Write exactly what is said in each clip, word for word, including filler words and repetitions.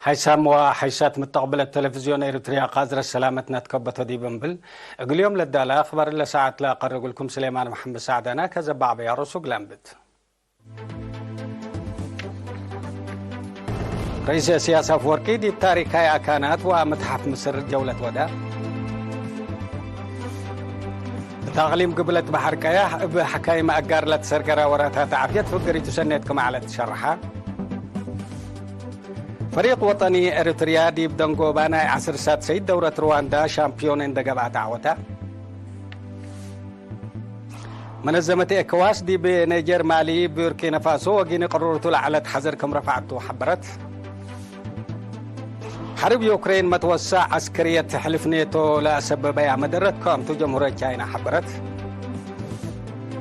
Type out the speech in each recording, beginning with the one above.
ሐይሳም ወሐይሳት ምተቅብለት ተለፍዝዮን ኤሪትርያ ቃዝረት ሰላመትነ ትከበቶ ዲብ እንብል፣ እግል ዮም ለዳለ አክባር ለሰዓት ለአቀርብ እግልኩም ስሌማን መሐመድ ሳዕዳና ከዘባዕበያ ሮሱ ግላምብት። ረኢስ እስያስ አፍወርቂ ዲብ ታሪካይ አካናት ወመትሐፍ ምስር ጀውለት ወደ። እት አቅሊም ግብለት በሐር ቀያሕ እብ ሐካይም አጋር ለትሰርገረ ወራታት ዓፍየት ፍግሪቱ ሰኔት ክም ዐለት ትሸረሐ። ፈሪቅ ወጠኒ ኤሪትርያ ዲብ ደንጎባ ናይ ዐስር ሳድሰይት ደውረት ርዋንዳ ሻምፕዮን እንዴ ገብአ ተዐወተ። መነዘመት ኤኮዋስ ዲብ ኔጀር፣ ማሊ፣ ቡርኪነ ፋሶ ወጊኒ ቅሩርቱ ለዐለት ሐዘር ክም ረፍዐቱ ሐበረት። ሐርብ ዩክሬን መትወሳዕ ዐስከርየት ሕልፍ ኔቶ ለአሰበበያ መደረት ክምቱ ጀምሁርየት ቻይና ሐበረት።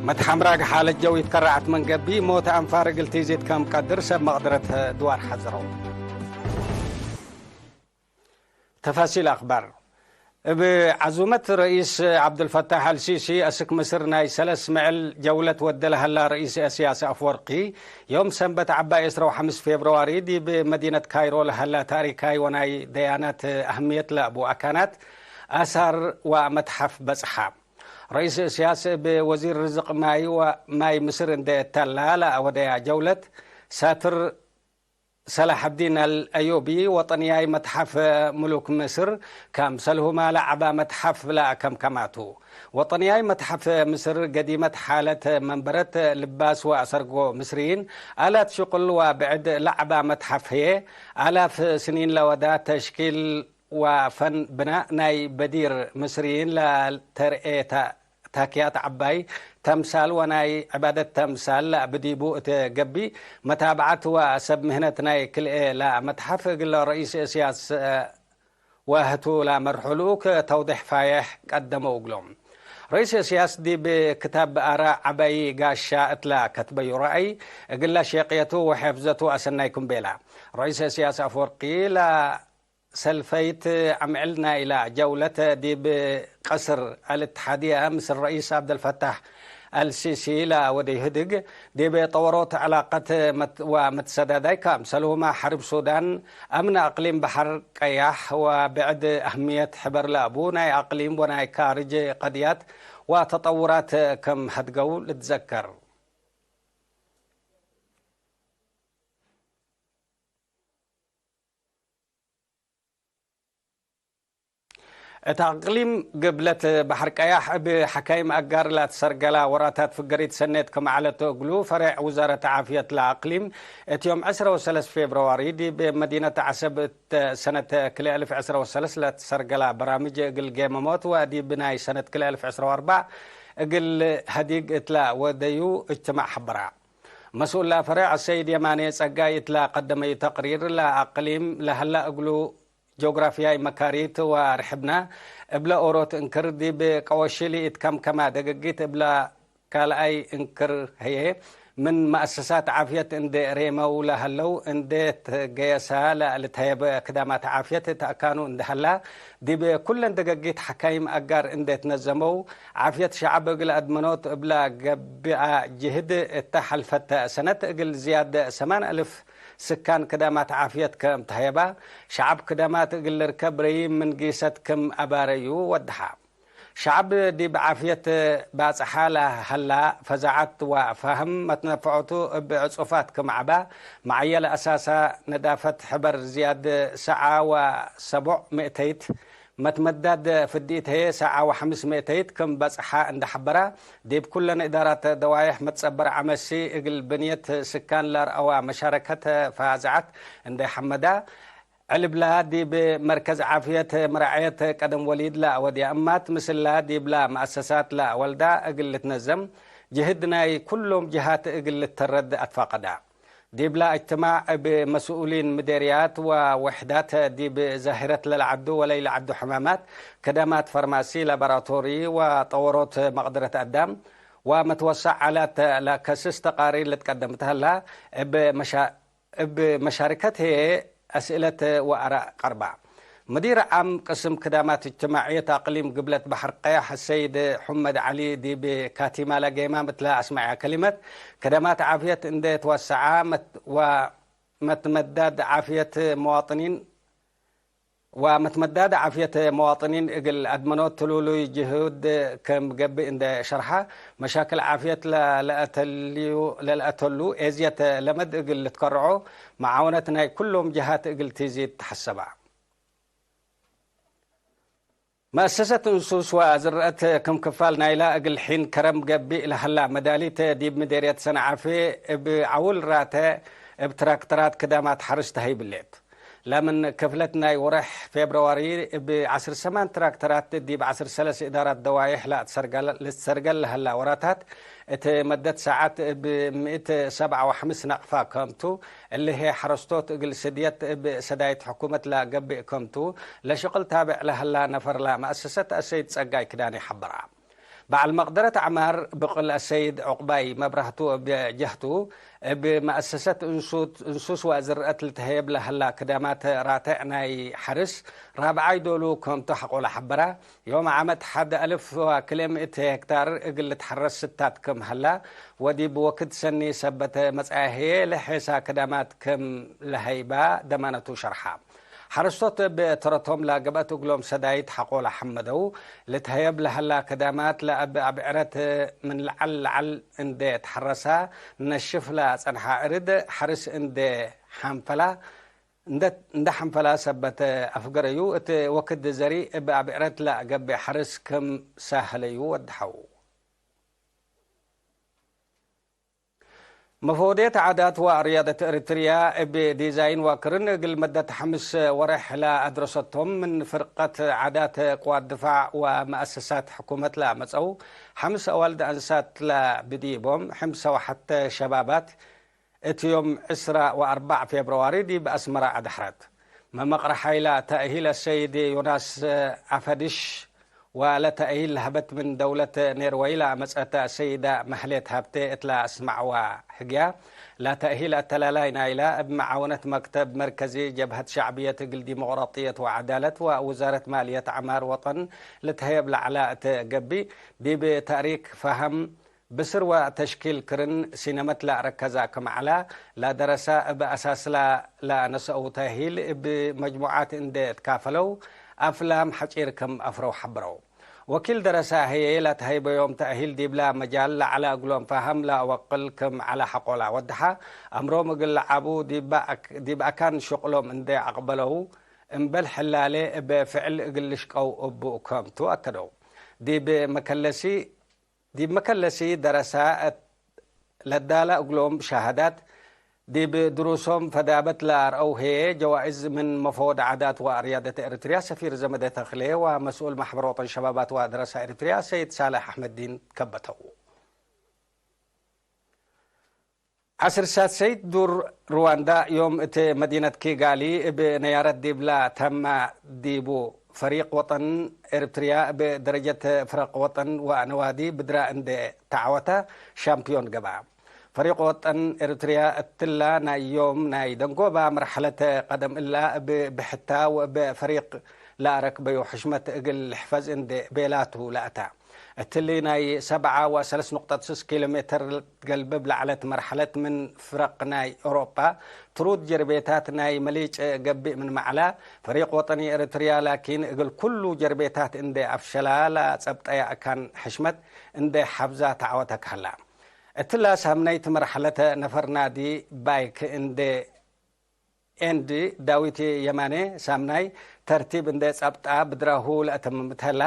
መትሐምራግ ሓለት ጀው ይትከረዐት ምን ገብእ፣ ሞት አንፋር እግል ቲዚት ከም ቀድር ሰብ መቅደረት ድዋር ሐዘረው። ተፋሲል አክባር። እብ ዐዙመት ረኢስ ዐብዱልፈታሕ አልሲሲ፣ አስክ ምስር ናይ ሰለስ ምዕል ጀውለት ወደ ለሀላ ረኢስ እስያስ አፍወርቂ፣ ዮም ሰንበት ዐባይ ዕስራ ወሐምስ ፌብርዋሪ ዲብ መዲነት ካይሮ ለሀላ ታሪካይ ወናይ ደያናት አህምየት ለአቡ አካናት፣ አሳር ወመትሐፍ በጽሐ። ረኢስ እስያስ እብ ወዚር ርዝቅ ማይ ወማይ ምስር እንዴ እተላ ለአወደያ ጀውለት፣ ሳትር ሰላሐዲን አልአዩቢ ወጠንያይ መትሐፍ ምሉክ ምስር፣ ከምሰልሁማ ለዐባ መትሐፍ ለአከምከማቱ። ወጠንያይ መትሐፍ ምስር ገዲመት ሓለት መንበረት፣ ልባስ ወአሰርጎ ምስርይን፣ አላት ሽቁል ወብዕድ ለዐባ መትሐፍ ህዬ፣ አላፍ ስኒን ለወዳ ተሽኪል ወፈን ብናእ ናይ በዲር ምስርይን ለተርኤ ተ-፣ ታክያት ዐባይ ተምሳል ወናይ ዕባደት ተምሳል ለአብዲቡ እት ገብእ፣ መታብዐት ወሰብ ምህነት ናይ ክልኤ ለመትሐፍ እግል ረኢስ እስያስ ወህቱ ለመርሑ ልኡክ ተውዴሕ ፋዬሕ ቀደመው እግሎም። ረኢስ እስያስ ዲብ ክታብ አራእ ዐባይ ጋሻ እትለ ከትበዩ ረአይ፣ እግለ ሼቅየቱ ወሔፍዘቱ አሰናይ ክም ቤላ። ረኢስ እስያስ አፍወርቂ ለ ሰልፈይት አምዕል ናይላ ጀውለት ዲብ ቀስር አልእትሓድየ ምስል ረኢስ ዐብደልፈታሕ አልሲሲ ለወደዩ ህድግ፣ ዲብ ጠወሮት ዕላቀት መት-፣ ወመትሰዳዳይ ከምሰልሁመ ሐርብ ሱዳን፣ አምን አቅሊም በሐር ቀያሕ ወብዕድ አህምየት ሕበር ለአቡ ናይ አቅሊም ወናይ ካርጅ ቀድያት ወተጠውራት ክም ሀድገው ልትዘከር። እት አቅሊም ግብለት በሐር ቀያሕ እብ ሐካይም አጋር ለትሰርገላ ወራታት ፍገሪት ሰኔት ክም ዐለት እግሉ፣ ፈሬዕ ውዛረት ዓፍየት ለአቅሊም እት ዮም ዕስራ ወሰለስ ፌብርዋሪ ዲብ መዲነት ዐሰብ እት ሰነት ክልኤ አልፍ ዕስራ ወሰለስ ለትሰርገላ በራምጅ እግል ጌመሞት ወዲብ ናይ ሰነት ክልኤ አልፍ ዕስራ ወአርበዕ እግል ሀዲግ እትለ ወደዩ እጅትማዕ ሐበራ። መስኡል ለፈሬዕ አሰይድ የማኔ ጸጋይ እትለ ቀደመዩ ተቅሪር፣ ለአቅሊም ለሀላ እግሉ ጆግራፍያይ መካሪት ወርሕብነ እብለ ኦሮት እንክር፣ ዲብ ቀወሽሊ እት ከምከመ ደገጊት እብለ ካልኣይ እንክር ህዬ፣ ምን መአሰሳት ዓፍየት እንዴ ሬመው ለሀለው እንዴ ትገየሰ ለልትሀየበ ክዳማት ዓፍየት እት አካኑ እንዴ ሀላ፣ ዲብ ኩለን ደገጊት ሐካይም አጋር እንዴ ትነዘመው፣ ዓፍየት ሸዐብ እግል አድመኖት እብለ ገብአ ጅህድ እተ ሐልፈተ ሰነት እግል ዝያድ ሰማን አልፍ ስካን ክዳማት ዓፍየት ክም ተሀየባ፣ ሸዐብ ክዳማት እግል ልርከብ ረዪም ምን ጊሰት ክም አባረዩ ወደሐ። ሸዐብ ዲብ ዓፍየት ባጽሓ ለሀላ፣ ፈዛዐት ወፋህም መትነፈዖቱ እብ ዕጹፋት ክም ዐባ፣ መዓየ ለአሳሳ ነዳፈት ሕበር ዝያድ ሰዓ ወሰቦዕ ምእተይት፣ መትመዳድ ፍዲት ህዬ ሰዓ ወሐምስ ምእተይት ክም በጽሓ እንዴ ሐበራ፣ ዲብ ኩለን እዳራት ደዋይሕ መትጸበር ዐመሲ እግል ብንየት ስካን ለአርአዋ መሻረከት ፈዛዐት እንዴ ሐመዳ፣ ዕልብላ ዲብ መርከዝ ዓፍየት መራዕየት ቀደም ወሊድ ለአወድያ እማት ምስላ ዲብላ መአሰሳት ለአወልዳ እግል ልትነዘም፣ ጅህድ ናይ ኩሎም ጅሃት እግል ልተረድ አትፋቀዳ። ዲብላ እጅትማዕ እብ መስኡሊን ምዴርያት ወወሕዳት ዲብ ዛህረት ለለዐዱ ወለኢለዐዱ ሕማማት፣ ከዳማት ፋርማሲ፣ ላቦራቶሪ ወጠወሮት መቅደረት አዳም ወመትወሰዕ አላት ለከስስ ተቃሪር ልትቀደም ተሀላ፣ እብ መሻ-፣ እብ መሻርከት ህዬ አስእለት ወአራእ ቀርባ። ሙዲር ዓም ቅስም ክዳማት እጅትማዕየት አቅሊም ግብለት በሐር ቀያሕ ሰይድ ሑመድ ዐሊ ዲብ ካቲማለ ጌማም እትለ አስመዐ ከሊመት፣ ከዳማት ዓፍየት እንዴ ትወሰዐ መት-፣ ወ-፣ መትመዳድ ዓፍየት መዋጥኒን፣ ወመትመዳድ ዓፍየት መዋጥኒን እግል አድመኖት ትሉሉይ ጅሁድ ክም ገብእ እንዴ ሸርሐ፣ መሻክል ዓፍየት ለለአተልዩ-፣ ለለአተሉ ኤዝየት ለመድ እግል ልትከርዖ መዓውነት ናይ ኩሎም ጀሃት እግል ቲዚድ ተሐሰበ። መአሰሰት እንሱስ ወዝርአት ክም ክፋል ናይላ እግል ሒን ከረም ገብእ ለሀላ መዳሊት ዲብ ምዴርየት ሰንዓፌ እብ ዐውል ራተ እብ ትራክተራት ክዳማት ሐርስ ተሀይብሌት። ለምን ክፍለት ናይ ወረሕ ፌብረዋሪ እብ ዐስር ሰማን ትራክተራት ዲብ ዐስር ሰለስ እዳራት ደዋይሕ ለአትሰርገል-፣ ልትሰርገል ለሀላ ወራታት እት መደት ሳዐት እብ ምእት ሰብዓ ወሐምስ ነቅፋ ከምቱ፣ እሊ ህዬ ሐረስቶት እግል ስድየት እብ ሰዳይት ሕኩመት ለገብእ ከምቱ፣ ለሽቅል ታብዕ ለሀላ ነፈር ለመአሰሰት አሰይድ ጸጋይ ክዳኔ ሐበራ። በዐል መቅደረት ዐማር ብቅል አሰይድ ዑቅባይ መብራህቱ እብ ጀህቱ፣ እብ መአሰሰት እንሱት-፣ እንሱስ ወዝርአት ልትሀየብ ለሀላ ክዳማት ራተዕ ናይ ሐርስ ራብዓይ ዶሉ ከምቱ ሐቆለ ሐበራ። ዮም ዓመት ሐድ አልፍ ወክልኤ ምእት ሄክታር እግል ልትሐረስ ስታት ክም ሀላ ወዲብ ወክድ ሰኒ ሰበት መጽአየ ህዬ ለሔሳ ክዳማት ክም ለሀይባ ደማነቱ ሸርሐ። ሐረስቶት እብ ተረቶም ለገብአት እግሎም ሰዳይት ሐቆለ ሐመደው። ልትሀየብ ለሀላ ክዳማት ለእብ አብዕረት ምን ለዐል ለዐል እንዴ ተሐረሳ ነሽፍ ለጸንሐ እርድ ሐርስ እንዴ ሐንፈላ እንደ፣ እንደ ሐንፈላ ሰበት አፍገረዩ፣ እት ወክድ ዘሪእ እብ አብዕረት ለገብእ ሐርስ ክም ሳህለዩ ወድሐው። መፈወድየት ዓዳት ወርያደት ኤሪትርያ እብ ዲዛይን ወክርን እግል መደት ሐምስ ወሬሕ ለአድረሰቶም ምን ፍርቀት ዓዳት ቅዋት ድፋዕ ወመአሰሳት ሕኩመት ለመጸው ሐምስ አዋልድ አንሳት ለብዲቦም፣ ሕምሰ ወሐተ ሸባባት፣ እት ዮም ዕስራ ወአርበዕ ፌብርዋሪ ዲብ አስመረ አድሐረት። መመቅረሓይ ለተእሂል አሰይድ ዮናስ አፈድሽ ወለተእሂል ለሀበት ምን ደውለት ኔርወይ ለአመጽአተ አሰይደ ማህሌት ሀብቴ እት ለአስመዐወ ህግያ፣ ለተእሂል አተላላይ ናይለ እብ መዓውነት መክተብ መርከዚ ጀብሀት ሸዕብየት እግል ዲሞቅራጥየት ወዐዳለት ወውዛረት ማልየት ዐማር ወጠን ልትሀየብ ለዐለ እት ገብእ፣ ዲብ ተእሪክ፣ ፈሀም፣ ብስር ወተሽኪል ክርን ሲነመት ለአረከዛ ክም ዐለ ለደረሰ፣ እብ አሳስላ ለነሰአው ተእሂል እብ መጅሙዓት እንዴ ትካፈለው አፍላም ሐጪር ክም አፍረው ሐብረው። ወኪል ደረሰ ህዬ ለተሀይበዮም ተእሂል ዲብለ መጃል ለዐለ እግሎም ፈሀም ለአወቅል ክም ዐለ ሐቆላ ወደሐ። አምሮም እግል ለዐቡ ዲብ አክ-፣ ዲብ አካን ሽቅሎም እንዴ አቅበለው እምበል ሕላሌ እብ ፍዕል እግል ልሽቀው እቡ ክምቱ አከደው። ዲብ መከለሲ ዲብ መከለሲ ደረሰ እት ለዳለ እግሎም ሸሃዳት፣ ዲብ ድሩሶም ፈዳበት ለአርአው ህዬ ጀዋእዝ ምን መፈወድ ዓዳት ወአርያደት ኤሪትርያ ሰፊር ዘመደ ተክሌ ወመስኡል ማሕበር ወጠን ሸባባት ወደረሰ ኤሪትርያ ሰይድ ሳልሕ አሕመድዲን ከበተው። ዐስር ሳሰይት ዱር ሩዋንዳ ዮም እት መዲነት ኪጋሊ እብ ነያረት ዲብላ ተመ ዲቡ፣ ፈሪቅ ወጠን ኤርትርያ እብ ደረጀት ፍረቅ ወጠን ወነዋዲ ብድራ እንዴ ተዐወተ ሻምፕዮን ገብአ። ፈሪቅ ወጠን ኤርትርያ እትላ ናይ ዮም ናይ ደንጎባ መርሐለት ቀደም እላ እብ ብሕታ ወእብ ፈሪቅ ለአረክበዩ ሕሽመት እግል ልሕፈዝ እንዴ ቤላቱ ለአተ። እትሊ ናይ ሰብዓ ወሰለስ ንቁጠት ስስ ኪሎ ሜትር ገልብብ ለዐለት መርሐለት ምን ፍረቅ ናይ ኦሮጳ ትሩድ ጀርቤታት ናይ መሊጭ ገብእ ምንመ ዐላ፣ ፈሪቅ ወጠኒ ኤረትርያ ላኪን እግል ኩሉ ጀርቤታት እንዴ አፍሸላ ለጸብጠየ አካን ሕሽመት እንዴ ሐብዛ ተዐወተ ከሀላ። እትላ ሳምናይት መርሐለት ነፈር ናዲ ባይክ እንዴ ኤንድ ዳዊት የማኔ ሳምናይ ተርቲብ እንዴ ጸብጣ ብድራሁ ለአተምም ተላ።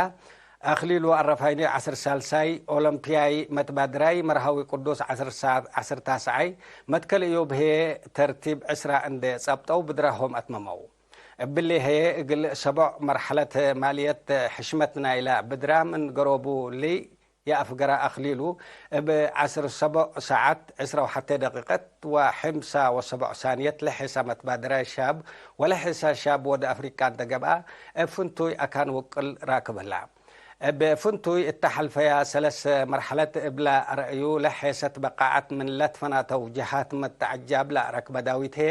አክሊሉ አረፋይኔ ዐስር ሳልሳይ፣ ኦሎምፒያይ መትባድራይ መርሃዊ ቅዱስ ዐስር ሳ-፣ ዐስር ታስዓይ፣ መትከል እዮብ ህዬ ተርቲብ ዕስራ እንዴ ጸብጠው ብድራሆም አትመመው። እብሊ ህዬ እግል ሰቦዕ መርሐለት ማልየት ሕሽመት ናይላ ብድራ ምን ገሮቡ ሊ የአፍገረ አክሊሉ፣ እብ ዐስር ሰቦዕ ሰዓት ዕስራ ወሐቴ ደቂቀት ወሐምሳ ወሰቦዕ ሳንየት ለሔሳ መትባድራይ ሻብ ወለሔሳ ሻብ ወደ አፍሪቃ እንተ ገብአ፣ እብ ፍንቱይ አካን ውቅል ራክብ ህላ። እብ ፍንቱይ እተ ሐልፈያ ሰለስ መርሐለት እብለ አርአዩ ለሔሰት በቃዐት ምን ለትፈናተው ጀሃት መተዐጃብ ለአረክበ ዳዊት ህዬ፣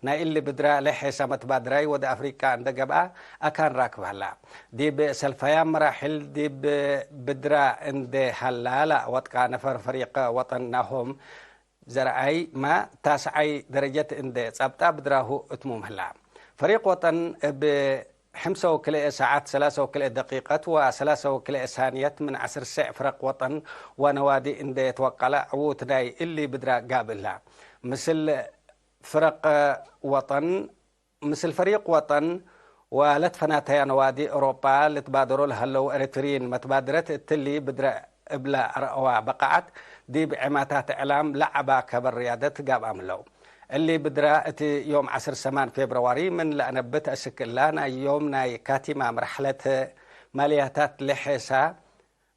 ናይ እሊ ብድራ ለሔሳ መትባድራይ ወደ አፍሪቃ እንደ ገብአ አካን ራክብ ሀላ። ዲብ ሰልፋያም መራሕል ዲብ ብድራ እንዴ ሀላ ለአወጥቃ ነፈር ፈሪቅ ወጠን ናሆም ዘርአይ ማ ታስዓይ ደረጀት እንዴ ጸብጣ ብድራሁ እትሙም ህላ። ፈሪቅ ወጠን እብ ሕምሰ ወክልኤ ሰዓት ሰላሰ ወክልኤ ደቂቀት ወሰላሰ ወክልኤ ሳንየት ምን ዐስር ሰዕ ፍረቅ ወጠን ወነዋዲ እንዴ ትወቀለ ዕዉት ናይ እሊ ብድራ ጋብእ ህላ። ምስል ፍረቅ ወጠን ምስል ፈሪቅ ወጠን ወለትፈናተያ ነዋዲ አውሮጳ ልትባደሮ ለሀለው ኤሪትርይን መትባድረት እትሊ ብድረ እብለ አርአዋ በቃዐት፣ ዲብ ዔማታት እዕላም ለዐባ ከበር ርያደት ጋብአም ህለው። እሊ ብድረ እት ዮም ዐስር ሰማን ፌብረዋሪ ምን ለአነብት አስክ እላ ናይ ዮም ናይ ካቲማ መርሐለት ማልያታት ለሔሳ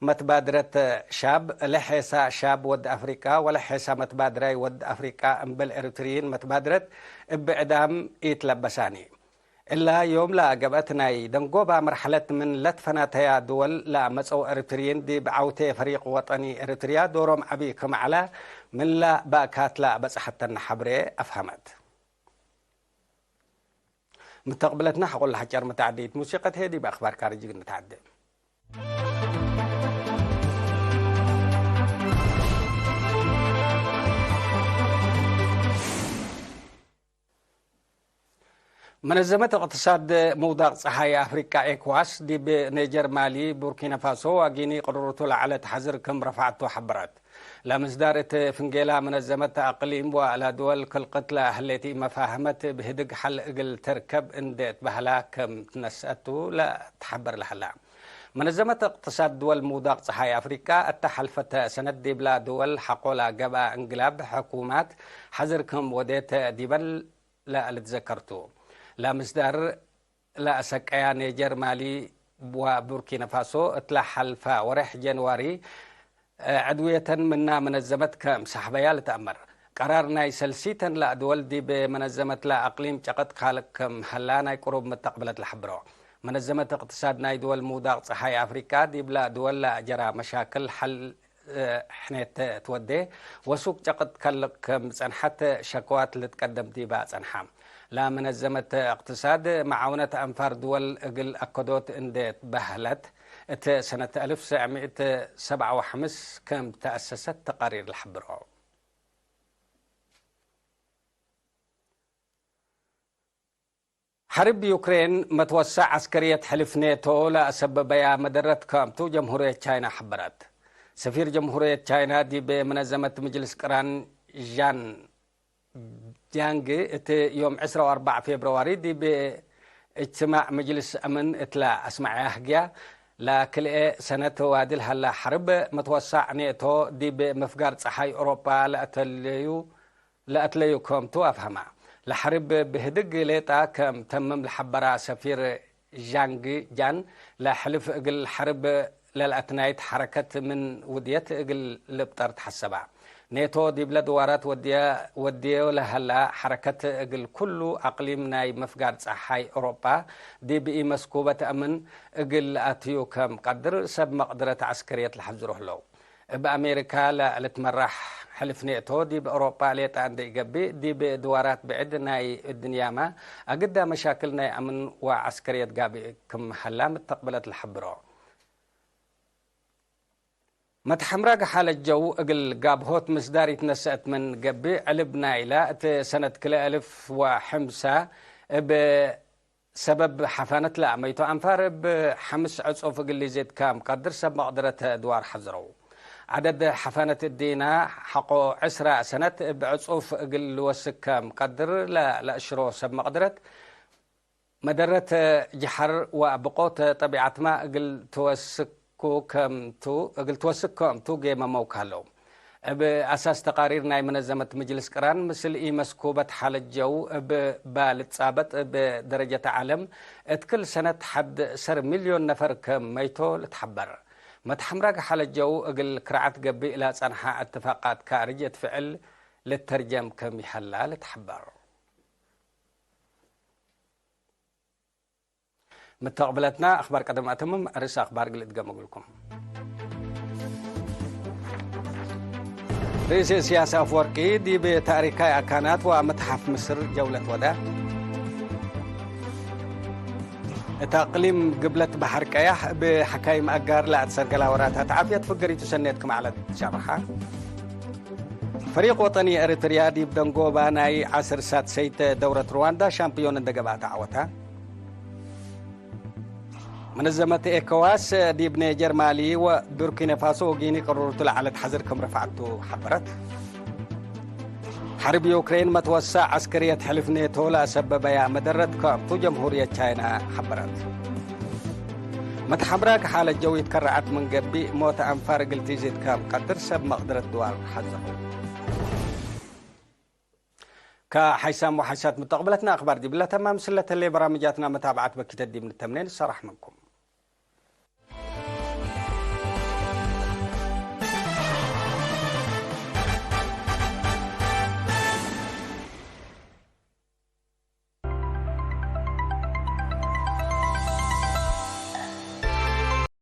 መትባድረት ሻብ፣ ለሔሳ ሻብ ወድ አፍሪቃ ወለሔሳ መትባድራይ ወድ አፍሪቃ እምበል ኤሪትርይን መትባድረት እብ ዕዳም ኢትለበሳኒ። እላ ዮም ለገብአት ናይ ደንጎባ መርሐለት ምን ለትፈናተያ ድወል ለመጸው ኤሪትርይን ዲብ ዐውቴ ፈሪቅ ወጠኒ ኤሪትርያ ዶሮም ዐቢ ክም ዐለ ምን ለበእካት ለበጽሐተነ ሐብሬ አፍሀመት። ምተቅብለትና ሐቆ ለሐጨር መተዐደይት ሙሲቀት ህዬ ዲብ አክባር ካርጅግ እንተዐደ። መነዘመት እቅትሳድ ምውዳቅ ጸሓይ አፍሪቃ ኤኮዋስ፣ ዲብ ኔጀር፣ ማሊ፣ ቡርኪናፋሶ ወጊኒ ቅርርቱ ለዐለት ሐዝር ክም ረፍዐቱ ሐበረት። ለምስዳር እት ፍንጌላ መነዘመት አቅሊም ወለድወል ክልቅት ለህሌት ኢመፋህመት ብህድግ ሐል እግል ትርከብ እንዴ ትበህላ ክም ትነስአቱ ለትሐበር ለሀላ። መነዘመት እቅትሳድ ድወል ምውዳቅ ጸሓይ አፍሪቃ እተ ሐልፈተ ሰነት ዲብላ ድወል ሐቆ ለገብአ እንግላብ ሕኩማት ሐዝር ክም ወዴት ዲበን ለልትዘከርቱ። ለምስዳር ለአሰቀያ ኔጀር፣ ማሊ ወቡርኪናፋሶ እትለ ሐልፈ ወሬሕ ጀንዋሪ ዕድውየተን ምና መነዘመት ከም ሰሕበያ ልትአመር። ቀራር ናይ ሰልሲተን ለአድወል ዲብ መነዘመት ለአቅሊም ጨቀጥ ካልቅ ከም ሀላ ናይ ቅሩብ ምተቅብለት ለሐብሮ። መነዘመት እቅትሳድ ናይ ድወል ምውዳቅ ጸሓይ አፍሪቃ ዲብለ ድወል ለአጀራ መሻክል ሐል ሕኔት ትወዴ ወሱቅ ጨቅጥ ከልቅ ከም ጸንሐት ሸክዋት ልትቀደም ዲባ ጸንሐ። ለመነዘመት እቅትሳድ መዓውነት አንፋር ድወል እግል አከዶት እንዴ ትበህለት እት ሰነት አልፍ ሰዕ ምእት ሰብዓ ወሐምስ ከም ተአሰሰት ተቃሪር ለሐብሮ። ሐርብ ዩክሬን መትወሰዕ ዐስከርየት ሕልፍ ኔቶ ለአሰበበያ መደረት ክምቱ ጀምሁርየት ቻይና ሐበረት። ሰፊር ጀምሁርየት ቻይና ዲብ መነዘመት ምጅልስ ቅራን ዣን ጃንግ እት ዮም ዕስራ ወአርበዕ ፌብርዋሪ ዲብ እጅትማዕ ምጅልስ አምን እትለ አስመዐያ ህግያ፣ ለክልኤ ሰነት ዋድል ሀላ ሐርብ መትወሰዕ ኔቶ ዲብ ምፍጋር ጸሓይ አውሮፓ ለአተለዩ ለአትለዩ ክምቱ አፍሀማ። ለሐርብ ብህድግ ሌጣ ከም ተምም ለሐበራ ሰፊር ዣንግ ጃን፣ ለሕልፍ እግል ሐርብ ለልአትናይት ሐረከት ምን ውድየት እግል ልብጠር ተሐሰባ። ኔቶ ዲብለ ድዋራት ወድየ-፣ ወድዮ ለሀላ ሐረከት እግል ኩሉ አቅሊም ናይ ምፍጋር ጸሓይ አውሮጳ ዲብ ኢመስኩበት አምን እግል ለአትዩ ከም ቀድር ሰብ መቅድረት ዐስከርየት ለሐዝሩ ህለው። እብ አሜሪካ ለልትመራሕ ሕልፍ ኔቶ፣ ዲብ አውሮጳ ሌጣ እንዴ ኢገብእ፣ ዲብ ድዋራት ብዕድ ናይ እድንያመ አግዳ መሻክል ናይ አምን ወዐስከርየት ጋብእ ክም ሀላ ምተቅብለት ለሐብሮ። መትሐምራ ገሓለት ጀው እግል ጋብሆት ምስዳር ኢትነሰአት ምን ገብእ፣ ዕልብ ናይላ እት ሰነት ክልኤ አልፍ ወሐምሳ እብ ሰበብ ሐፋነት ለአመይቱ አንፋር እብ ሐምስ ዕጹፍ እግል ሊዜድ ከም ቀድር ሰብ መቅድረት ድዋር ሐዝረው። ዐደድ ሐፋነት እዲና ሐቆ ዕስራ ሰነት እብ ዕጹፍ እግል ልወስክ ከም ቀድር ለ-፣ ለአሽሮ ሰብ መቅድረት መደረት ጀሐር ወአብቆት ጠቢዐትመ እግል ትወስኩ ከምቱ፣ እግል ትወስክ ከምቱ ጌመመው ከህለው። እብ አሳስ ተቃሪር ናይ መነዘመት ምጅልስ ቅራን፣ ምስል ኢመስኩበት ሓለት ጀው እብ ባ ልትጻበጥ እብ ደረጀት ዐለም እት ክል ሰነት ሐድ ሰር ሚልዮን ነፈር ከም መይቶ ልትሐበር። መትሐምራግ ሓለት ጀው እግል ክርዓት ገብእ ለጸንሐ እትፋቃት ካርጅ እት ፍዕል ልተርጀም ከም ይሀላ ልትሐበር። ምተቅብለትና አክባር ቀደም አተምም፣ ርእስ አክባር እግል እድገም እግልኩም። ርእስ እስያስ አፍወርቂ ዲብ ታሪካይ አካናት ወመትሐፍ ምስር ጀውለት ወደ። እት አቅሊም ግብለት በሐር ቀያሕ እብ ሐካይም አጋር ለአትሰርገላ ወራታት ዓፍየት ፍገሪቱ ሰኔት ክም ዐለት ሸርሐ። ፈሪቅ ወጠኒ ኤሪትርያ ዲብ ደንጎባ ናይ ዐስር ሳድሰይት ደውረት ሩዋንዳ ሻምፕዮን እንዴ ገብአ ተዐወተ። መነዘመት ኤኮዋስ ዲብ ኔጀር፣ ማሊ ወቡርኪነ ፋሶ ወጊኒ ቅሩርቱ ለዐለት ሐዘር ክም ረፍዐቱ ሐበረት። ሐርብ ዩክሬን መትወሰዕ ዐስከርየት ሕልፍ ኔቶ ለአሰበበያ መደረት ከአምቱ ጀምሁርየት ቻይና ሐበረት። መትሐምራግ ሓለት ጀዊት ከረዐት ምን ገብእ፣ ሞት አንፋር እግል ትእዜት ከም ቀድር ሰብ መቅደረት ድዋር ሐዘው። ከሐይሳም ወሐይሳት ሙተቅብለትና አክባር ዲብለ ተማም፣ ስለተሌ በራምጃትና መታብዐት በኪተት ዲብ ንተምኔ ንሰራሕ ምንኩም።